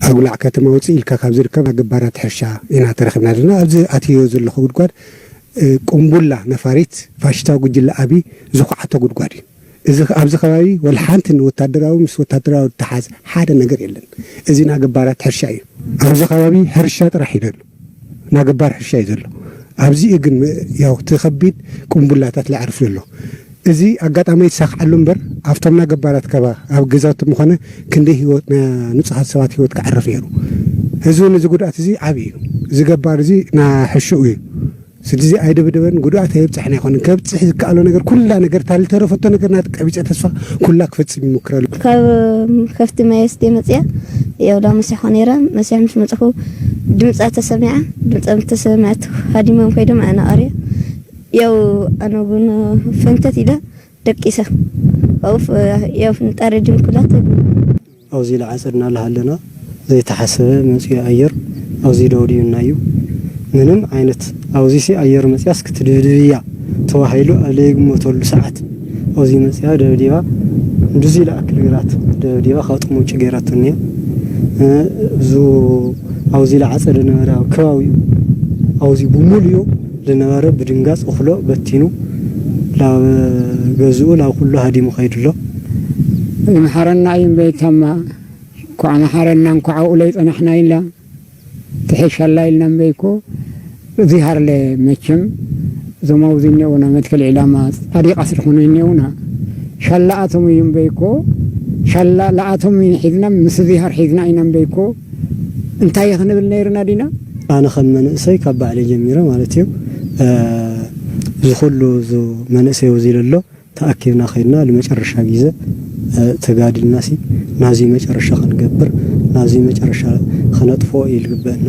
ኣጉላዕ ከተማ ውፅእ ኢልካ ካብ ዝርከብ ገባራት ሕርሻ ኢና ተረኺብና ዘለና። ኣብዚ ኣትዮ ዘለኹ ጉድጓድ ቁምቡላ ነፋሪት ፋሽስታዊ ጉጅለ ኣብይ ዝኹዓቶ ጉድጓድ እዩ። እዚ ኣብዚ ከባቢ ወላ ሓንቲ ንወታደራዊ ምስ ወታደራዊ እተሓዝ ሓደ ነገር የለን። እዚ ናይ ገባራት ሕርሻ እዩ። ኣብዚ ከባቢ ሕርሻ ጥራሕ እዩ ዘሎ። ናይ ገባር ሕርሻ እዩ ዘሎ። ኣብዚኡ ግን ያው እቲ ከቢድ ቁምቡላታት ዝዓርፍ ዘሎ። እዚ ኣጋጣሚ ይሳኽዓሉ እምበር ኣብቶም ናይ ገባራት ከባ ኣብ ገዛውቲ ምኾነ ክንደይ ህይወት ናይ ንጹሃት ሰባት ህይወት ክዓርፍ ነይሩ። እዚ እውን እዚ ጉድኣት እዚ ዓብዪ እዩ። እዚ ገባር እዚ ናይ ሕርሽኡ እዩ። ስለዚ ኣይደብደበን፣ ጉድኣት ኣየብፅሐን ኣይኮነን። ከብፅሕ ዝከኣሎ ነገር ኩላ ነገር እታ ዝተረፈቶ ነገር ናት ቀቢፀ ተስፋ ኩላ ክፈፅም ይሞክራሉ። ካብ ከፍቲ ማይ ወስደ መፅያ ያው ዳ መሲሖ ነይረ። መሲሖ ምስ መፅኹ ድምፃ ተሰሚዓ። ድምፃ ምስ ተሰሚዐት ሃዲሞም ከይዶም ኣነ ኣርያ ያው ኣነ እውን ፈንተት ኢለ ደቂሰ። ያው ፍንጣረ ድንኩላት ኣብዚ ኢለ ዓፀድና ኣለሃለና ዘይተሓሰበ መፅኡ ኣየር ኣብዚ ደብዲቡና እዩ። ምንም ዓይነት ኣብዚሲ ኣየር መፅያስ ክትድብድብያ ተባሂሉ ኣብ ዘይግመተሉ ሰዓት ኣብዚ መፅያ ደብዲባ፣ እንድዚ ዝኣክል ግራት ደብዲባ ካብ ጥቕሚ ውጭ ገይራቶ እኒኣ። እ፣ እዙ ኣብዚ ኢለ ዓፀደ ነበረ ኣብ ከባቢኡ ኣብዚ ብሙሉኡ ዝነበረ ብድንጋፅ እኽሎ በቲኑ ናብ ገዝኡ ናብ ኩሉ ሃዲሙ ከይዱ ኣሎ። ይምሓረና እዩ እምበይ ታማ፣ እንኳዕ መሓረና፣ እንኳዕ ኣብኡ ለይጸናሕና ኢልና ትሕሻላ ኢልና እምበይ እኮ፣ እዚ ሃርለ መቸም እዞም ኣብዚ እኒአውና መትከል ዒላማ ጻዲቃስ ዝኾኑ እኒአውና፣ ሻላኣቶም እዩ እምበይ እኮ፣ ሻላ ለኣቶም እዩ ሒዝና፣ ምስ እዚ ሃር ሒዝና ኢና እምበይ እኮ፣ እንታይ ክንብል ነይርና ዲና? ኣነ ከም መንእሰይ ካብ ባዕለይ ጀሚረ ማለት እዩ፣ እ፣ እዚ ኩሉ እዚ መንእሰይ ኣብዚ ዘሎ ተኣኪብና ከይድና ንመጨረሻ ግዜ፣ እ፣ ተጋዲልና ሲ ናዚ መጨረሻ ክንገብር፣ ናዚ መጨረሻ ክነጥፍኦ እዩ ዝግበአና።